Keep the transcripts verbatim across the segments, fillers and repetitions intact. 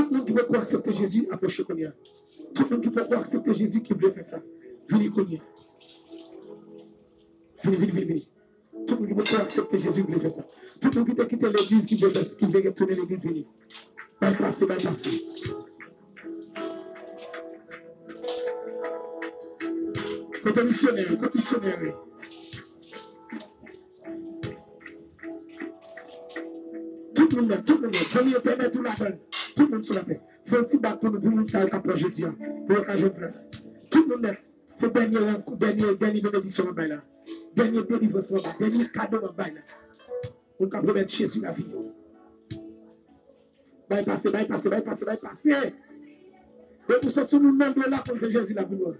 Tout moun ki poko aksepte Jezi, apwoche kounye a. Tout moun ki poko aksepte Jezi, ki vle fè sa, vini kounye a. Vini, vini, vini, vini. Tout moun ki poko aksepte Jezi, ki vle fè sa. Tout moun ki te kite legliz, ki vle, ki vle retounen legliz, vini. Bay pase, bay pase. Kote misyonè yo, kote misyonè yo? Tout moun nèt, tout moun nèt. Zanmi entènèt ou ladan l. Tout moun sou lapè. Fè yon ti bak pou nou, pou moun sa yo k ap pran Jezi a, pou yo ka jwenn plas. Tout moun nèt. Se dènye rankou, dènye, dènye benediksyon m ap bay la. Dènye delivrans m ap bay. Dènye kado m ap bay la. Moun k ap remèt Jezi lavi yo. Bay pase, bay pase, bay pase, bay pase. Depi w santi yon moun nan do w la, konn se Jezi l ap vin wè.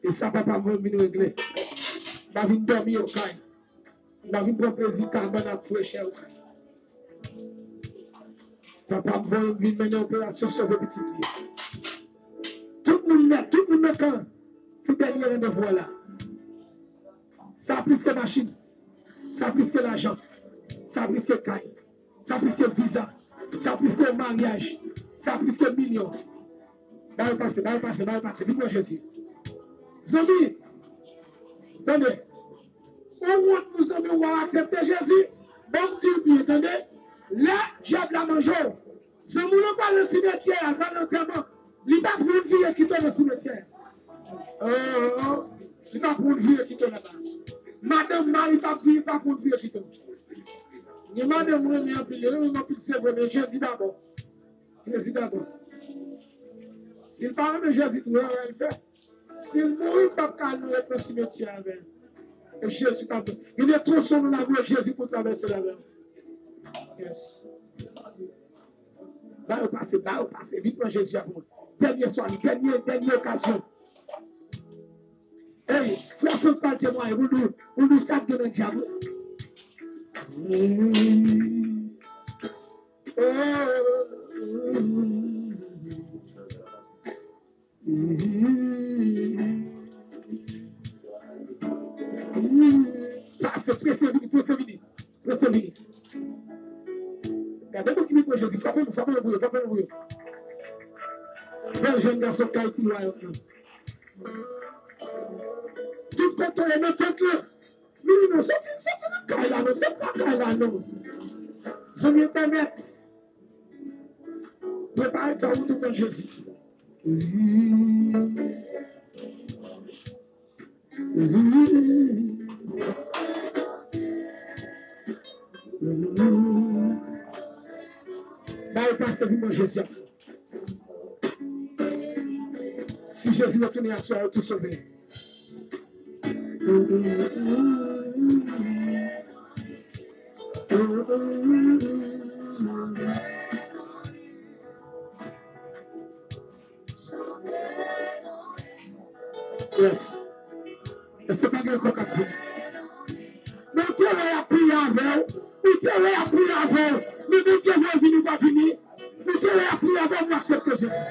E sa papa mwen vin regle. M pa vin dòmi okay. M pa vin pran plezi kabann ak frechè okay. Papa m voye m vin mennen operasyon sove pitit li. Tout moun nèt, tout moun nan kan. Se dènye randevou a la. Sa plis ke machin. Sa plis ke lajan. Sa plis ke kay. Sa plis ke viza. Sa plis ke maryaj. Sa plis ke milyon. Ba yo pase, ba yo pase, ba yo pase. Vin pran Jezi. Zanmi, tande. Ou wont pou zanmi w aksepte Jezi. Ban m di w byen, tande. Lè dyab la manje w, zanmi w nan pral nan simetyè a, l pral nan antèman. Li pa pou l vire kite w nan simetyè a. Li pa pou l vire kite w laba. Madanm, mari pa vire, pa pou l vire kite w. Gen madanm renmen anpil, yo renmen anpil, se vre, men Jezi dabò. Jezi dabò. Si l pa renmen Jezi tou, e anyen l fè. Si l mouri, m p ap ka al ret nan simetyè avè l. E Jezi t ap gen de tronson nou la voye Jezi pou travèse l avè l. Yes. Ba yo pase, ba yo pase. Vin pran Jezi a pou mwen. Dènye swa, dènye, dènye okazyon. Ey, frè Frank pral temwaye, pou l di, pou l di sa k gen nan dyab. Pase, prese vini, prese vini, prese vini. Gade moun ki vin pran Jezi, frape nou, frape nou pou yo, frape nou pou yo. Bèl jèn gason k Ayiti, wayòm nan. Tout kote w ye nan tant lan. Vini non, soti, soti nan kay la non, soti nan kay la non. Zanmi entènèt. Prepare kè w pou tou pran Jezi. Ba yo pase pou mwen Jezi a. Si Jezi retounen aswè a, yo tou sove. Yes. Èske pa gen kò k ap vini? Men w te wè y ap priye avè w. Ou te wè y ap priye avè w. Men Bondye voye vini, ou pa vini. Ou te wè y ap priye avè w, ou aksepte Jezi.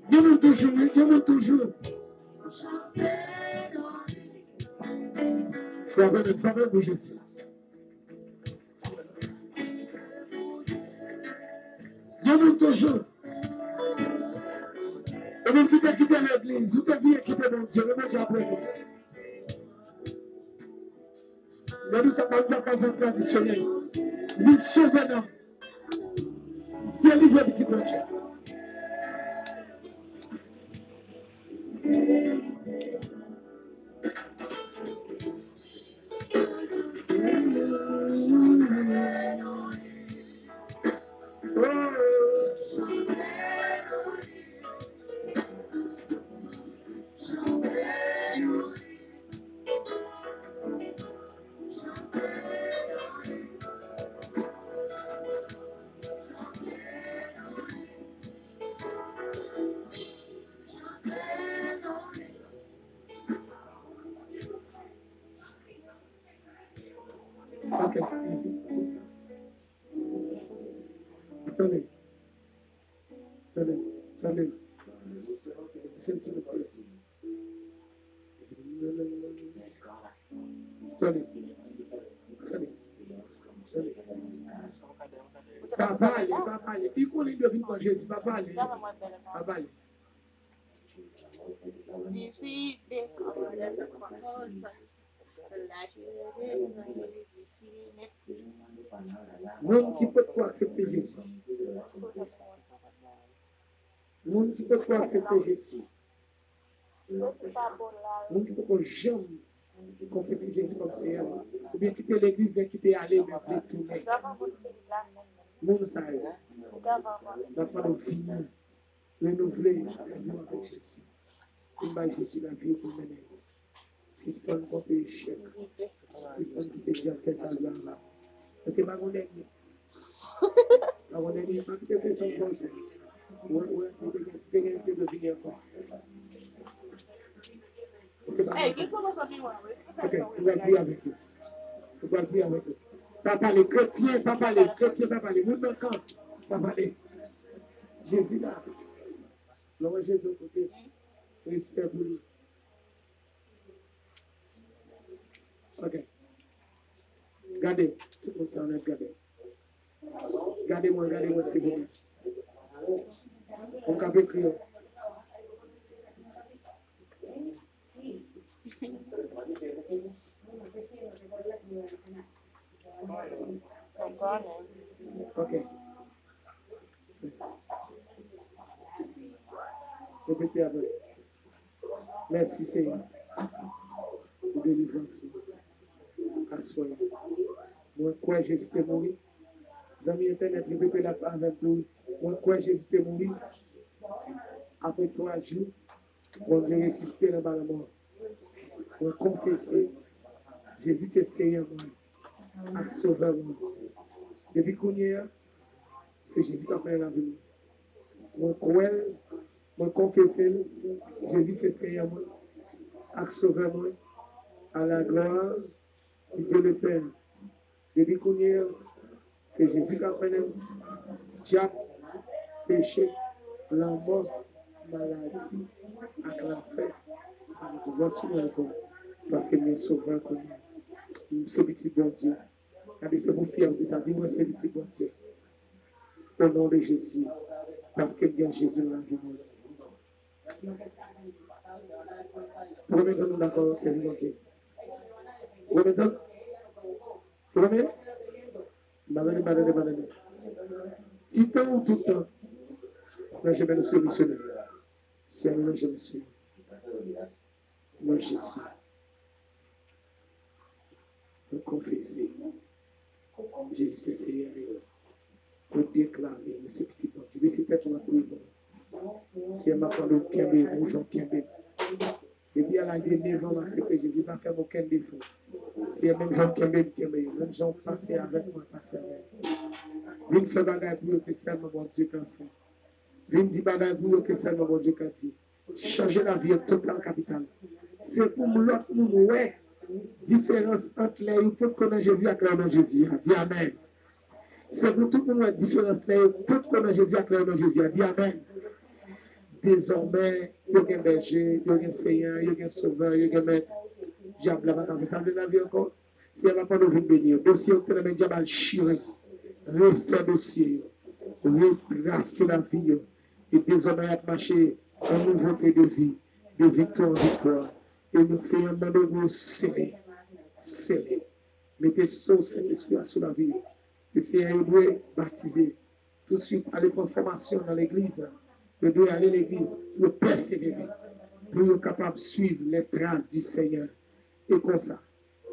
Gen moun toujou, wi, gen moun toujou. Frape men, frape pou Jezi. Gen moun toujou. Ou menm ki te kite legliz, ou te vire kite Bondye, men Bondye ap rele w. Lè nou sa pa nou pa zam tradisyonèl. Li sove nanm. Delivre pitit Bondye. Sèl ki pou pale. Tande. Tande. Tande. Pa pale, pa pale. Li konnen li dwe vin pran Jezi, pa pale. Pa pale. Moun ki potko aksepte Jezi. Moun ki potko aksepte Jezi. Moun ki poko janm konfese Jezi kòm Seyè, oubyen kite legliz, men kite ale, men vle tounen. Moun sa yo, n ap mande w vini, renouvle lavi w avèk Jezi. Vin bay Jezi lavi w pou l mennen w. Sispann konte echèk. Sispann kite dyab fè sa l vle avè w. Paske pa gon dènye. Pa gon dènye, pa kite peson fòse. Wè, wè, li te gen, te gen, te dwe vini ankò. Se pa Ey, gen kòmanse pi lwen, wi. Ok, nou pral priye avèk yo. Nou pral priye avèk yo. Pa pale, kretyen, pa pale, kretyen, pa pale. Moun nan kan, pa pale. Jezi la. Lè w wè Jezi yon kote, respè pou li. Ok. Gade, tout moun sa nèt, gade. Gade mwen, gade mwen, silvouplè. Ou ka ekri yo. Ok. Repete avè m. Mèsi, Senyè, pou delivrans ou aswè a. Mwen kwè Jezi te mouri. Zanmi entènèt, repete l avè m tou. Mwen kwè Jezi te mouri. Apre twa jou, Bondye resisite l anba lanmò. Mwen konfese Jezi se Seyè mwen ak Sovè mwen. Depi kounye a, se Jezi k ap mennen lavi m. Mwen kwè l, mwen konfese l. Jezi se Seyè mwen ak Sovè mwen. À la gloire de Dieu le Père. Depi kounye a, se Jezi k ap mennen m. Dyab, peche, lanmò, maladi ak lanfè pa gen pouvwa sou mwen ankò, paske m gen Sovè kounye a. M se pitit Bondye. Gade, se pou fyè w di sa. Di, mwen se pitit Bondye. O non de Jezi. Paske m gen Jezi nan lavi mwen. Pou konbyen tan nou dakò sèvi Bondye? Pou konbyen tan? Pou konbyen? M pa tande, m pa tande, m pa tande. Si tan ou tout tan, nan chemen nou se misyonè. Sèl nan chemen sou. Non Jezi. Nou konfese. Jezi se Seyè nou. Nou deklare nou se pitit Bondye. Bese tèt ou, n ap priye pou nou. Seyè, m ap mande w kenbe nou jan w kenbe m. Depi a laj de nèf an, m aksepte Jezi, pa fè m okenn defo. Seyè, menm jan w kenbe m, kenbe yo. Menm jan w pase avèk mwen, pase avèk yo. Vin fè bagay pou yo ke sèlman Bondye ka fè. Vin di bagay pou yo ke sèlman Bondye ka di. Chanje lavi yo total kapital. Se pou lòt moun wè diferans ant lè yo potko nan Jezi ak lè yo nan Jezi a. Di amèn. Se pou tout moun wè diferans lè yo potko nan Jezi ak lè yo nan Jezi a. Di amèn. Dezòmè, yo gen bèje, yo gen Seyè, yo gen Sovè, yo gen Mèt. Dyab la pa ka fè sa l vle nan lavi ankò. Seyè, m ap mande w vin beni yo. Dosye yo ki te nan men dyab al chire. Refè dosye yo. Retrase lavi yo. E dezòmè y ap mache an nouvote de vi, de viktwa an viktwa. E nou, Seyè, m mande w pou w sele, sele. Mete so Sentespri a sou lavi yo. E Seyè, yo dwe batize. Touswit, ale pran fòmasyon nan legliz. Yo dwe ale legliz pou yo pèsevere, pou yo kapab suiv les traces du Seigneur. E konsa,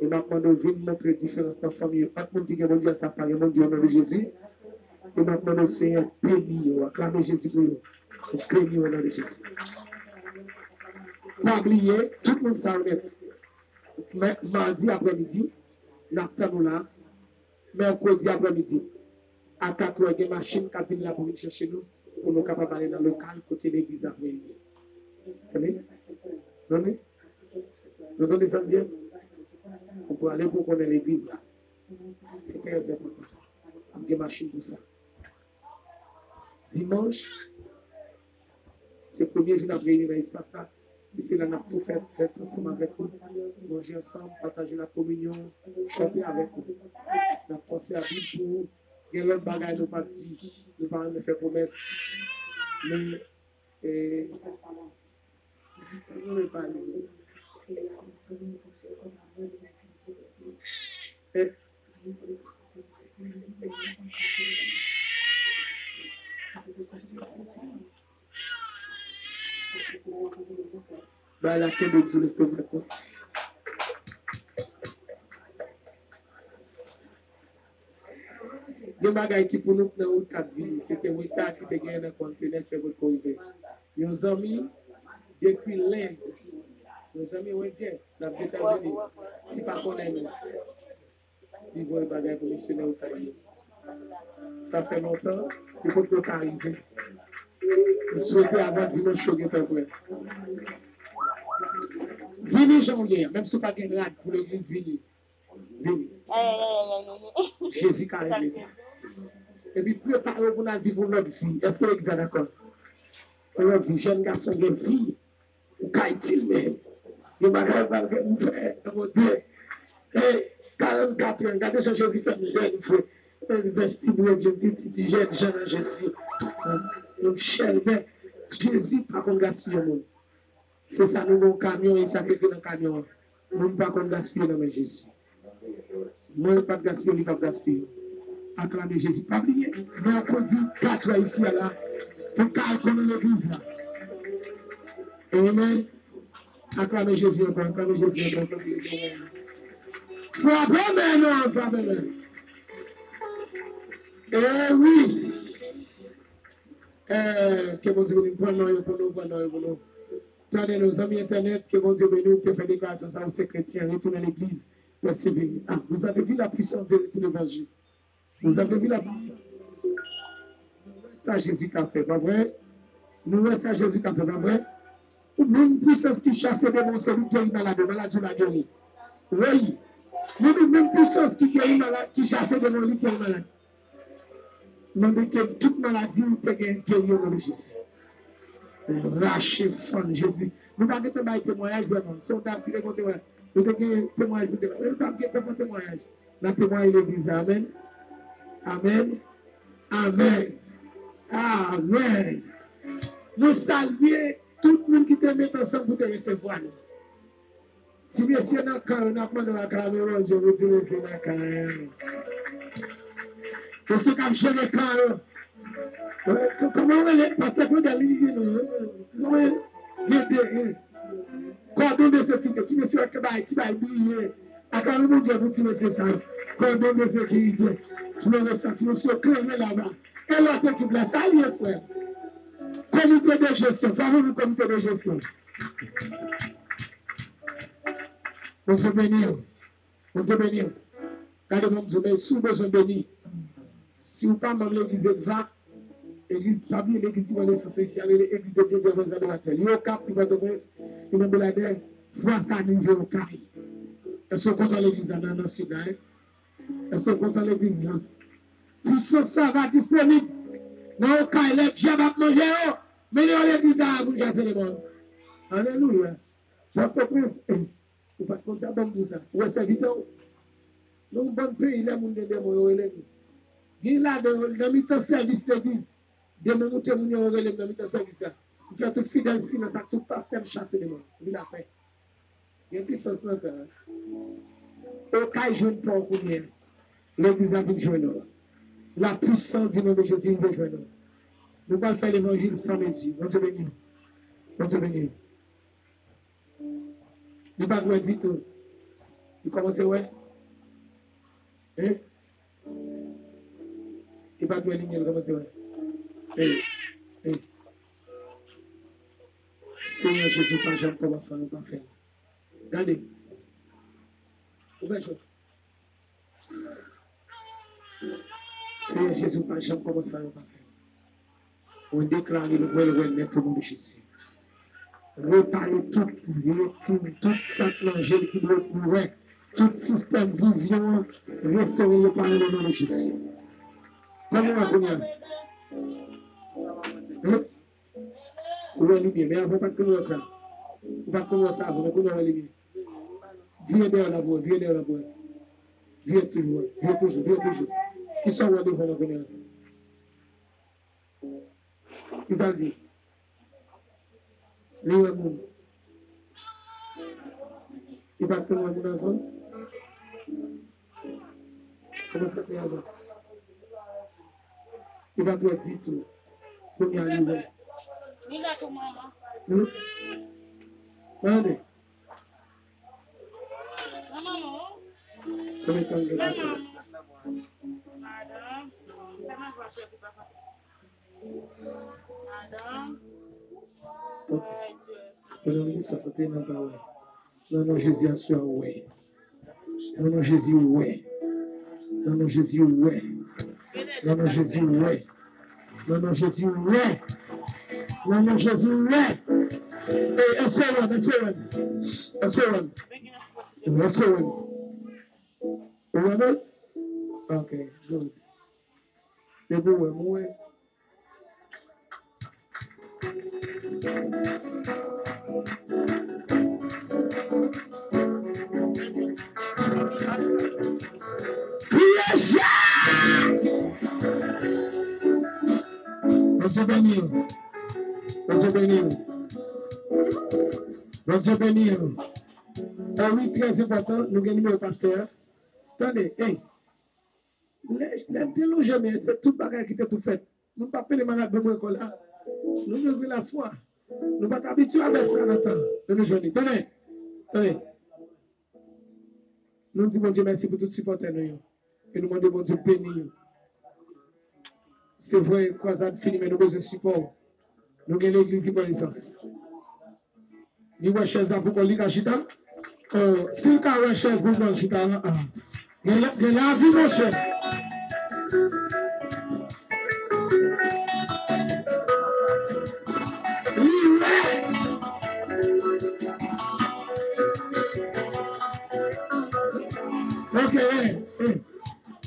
e m ap mande w vin montre diferans nan fanmi yo. Ant moun ki gen Bondye ak sa k pa gen Bondye, o non de Jezi. E m ap mande w, Seyè, beni yo. Aklame Jezi pou yo. Beni yo, o non de Jezi. Pa bliye, tout moun sa yo nèt. Mè-, madi aprèmidi, n ap tann ou la. Mèkredi aprèmidi, a katrè, gen machin k ap vin la pou vin chèche nou, pou nou kapab ale nan lokal kote legliz la pou ye. Tande? Tande? Nou tande sa m di a? Ou prale pou konnen legliz la. Se trè enpòtan. Ap gen machin pou sa. Dimanch, Se premye jou n ap reyini nan espas la. E se la n ap tou fèt, fèt ansanm avèk ou. Manje ansanm, pataje lakominyon, chante avèk ou. N ap panse a Bib pou ou. Gen lòt bagay nou p ap di. Nou pa renmen fè pwomès. Men, e, nou renmen pale. E, Bay la kenbe m sou lestomak mwen. Gen bagay ki pou nou nan wout k ap vini. Se te reta ki te genyen nan kontinè ki fè potko rive. Yon zanmi depi Lend. Yon zanmi endyen k ap Etazini ki pa konnen nou. Li voye bagay pou misyonè Okayè. Sa fè lontan, li potko ka rive. M swete avan dimanch yo gentan prè. Vini jan w ye a, menm si w pa gen rad pou legliz, vini. Vini. Jezi ka regle sa. Epi prepare w pou n al viv yon lòt vi. Èske legliz la dakò? Yon lòt vi. Jèn gason gen vi. Ou ka itil, men gen bagay ou pral gen pou fè nan Bondye. E karannkat an, gade jan Jezi fè m jèn, frè. Envesti pou Bondye, ti, ti, ti jèn jan nan Jezi. Yon chèlbè. Jezi pa konn gaspiye moun. Se sa nou gen yon kamyon, e sa k ekri nan kamyon an. Moun pa konn gaspiye nan men Jezi. Mwen, l p ap gaspiye, li p ap gaspiye. Aklame Jezi. Pa bliye, mèkredi kat isi a la, pou kay konnen legliz la. Amen. Aklame Jezi ankò, aklame Jezi ankò, aklame Jezi ankò. Frape men non, frape men. E wi. Eh, ke Bondye beni. Pran non yo pou nou, pran non yo pou nou. Tande nou, zanmi entènèt, ke Bondye beni w, ki te fè deklarasyon sa, ou se kretyen, retounen legliz, pèsevere. Ah, vous avez vu la puissante vérité de l'évangile. Vous avez vu la puissance. Sa Jezi ka fè, pa vre? Nou wè sa Jezi ka fè, pa vre? Ou menm pwisans ki chase demon, se li ki geri malad yo, malad yo pa geri. Wi. Ou menm pwisans ki geri malad, ki chase demon, li ki geri malad. Mande ke tout maladi ou te gen geri o non de Jezi. Rache fann Jezi. Nou pa gentan bay temwayaj vrèman. Se yon dam ki te konte wè. Nou te gen temwayaj pou te bay. Nou pa gentan fè temwayaj. N ap temwaye legliz la. Amèn. Amèn. Amèn. Amèn. Nou salye tout moun ki te met ansanm pou te resevwa nou. Ti mesye nan kay yo, n ap mande w aklame Bondye pou ti mesye nan kay yo. Mesye k ap jere kay yo. Eh, k-, kòman w rele? Pastè Claudel, li di non. Kòman gen de, eh. Kòdon de sekirite. Ti mesye yo k bay, ti bay briye. Aklame Bondye pou ti mesye sa yo. Kòdon de sekirite. Florès sa, ti mesye yo kleren laba. E lòt ekip la, sa l ye, frè? Komite de jesyon. Fè yon komite de jesyon. Bondye beni w. Bondye beni w. Gade, ban m di w, men si w bezwen beni, si w pa manm legliz Edva, egliz, pa bliye legliz ki pran nesans isi a, rele Eglise de Dieu des Vrais Adorateurs. Li Okap, li Pòtoprens, li nan Beladè, fwa sa nou rive Okay. Èske w kontan legliz la nan, nan sid la, en? Èske w kontan legliz la? Pwisans sa va disponib nan Okay, lè dyab ap manje yo, mennen yo legliz la pou n chase demon. Alelouya. Pòtoprens, eh, ou pa t konn sa, ban m di w sa. Ou wè sèvitè w? Nan yon bann peyi, lè moun gen demon, yo rele nou. Gen ladan yo, nan mitan sèvis legliz, demon moute moun yo, yo rele m nan mitan sèvis la. M fè tout fidèl silans ak tout pastè, m chase demon. Epi lapè. Gen pwisans nan tan an. Okay jwenn pa w kounye a. Legliz la vin jwenn ou. La puissance du nom de Jésus vin jwenn ou. Nou pral fè levanjil san mezi. Bondye beni w. Bondye beni w. Li pa t wè ditou. Li kòmanse wè. Hein? Li pa t wè limyè, li kòmanse wè. Hey, hey. Senyè Jezi pa janm kòmanse anyen pa fè l. Gade. Ouvè je w. Senyè Jezi pa janm kòmanse anyen pa fè l. Mwen deklare l wè l wè nèt o non de Jezi. Repare tout retin, tout sa k nan je l ki dwe pou wè, tout sistèm vizyon an, restore l, repare l o non de Jezi. Kòman w wè kounye a? Hein? Ou wè limyè, men avan ou pa t konn wè sa. Ou pa t konn wè sa avan, men kounye a ou wè limyè. Vire dèyè w la pou wè, vire dèyè w la pou wè. Vire toujou, wè. Vire toujou, vire toujou. Kisa w wè devan w kounye a? Kisa l di? Li wè moun. Li pa t konn wè moun avan. Kòman sa te avan? Li pa t wè ditou. Kounye a li wè. Li la tou, manman. Hmm? Tande. Manman, non. Konbyen tan l gen pase la? Madanm. Madanm. Ok. Premye minis, sa te nan pawòl. Nan non Jezi, aswè a, ou wè. Nan non Jezi, ou wè. Nan non Jezi, ou wè. Nan non Jezi, ou wè. Nan non Jezi, ou wè. Nan non Jezi, ou wè. E, èske ou wè m? Èske ou wè m? Èske ou wè m? Èske ou wè m? Ou wè m? Ok, good. Depi ou wè m, ou wè. Kriye Jezi! Bondye beni w. Bondye beni w. Bondye beni w. O wi, trè enpòtan, nou gen nimewo pastè a. Tande, hey. Lè, lè m te lonje men, se tout bagay ki te tou fèt. Nou pa pele malad bon mwen kò la. Nou gen lafwa. Nou pa t abitye avèk sa nan tan. Men nou jwenn li. Tande. Tande. Nou di Bondye mèsi pou tout sipòtè nou yo. E nou mande Bondye beni yo. Se vre, kwazad fini, men nou bezwen sipò. Nou gen legliz ki pran nesans. Li wè chèz la pou kò l, li ka chita? Oh, si l ka wè chèz pou l pran chita, ah, ah. Gen la, gen lavi, monchè. Li wè. Ok, eh, eh.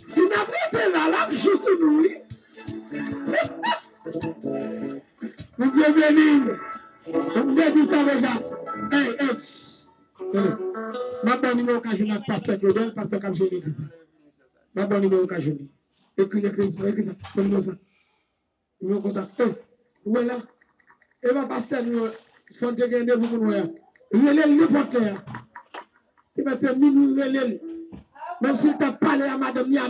Si n ap rete la, l ap jou sou nou, wi. Bondye beni w. M te di sa deja. Ey, ey, ch. Tande. M ap ba w nimewo w ka jwenn ak pastè Claudel, pastè k ap jere legliz la. M ap ba w nimewo w ka jwenn li. Ekri, ekri, ekri sa. Pran nimewo sa. Nimewo kontak. Ey, ou wè la? E pa pastè nou an. Fò n te gen randevou pou n wè a. Rele l nenpòt lè a. Te mete minwi, rele l. Menm si l t ap pale a madanm ni a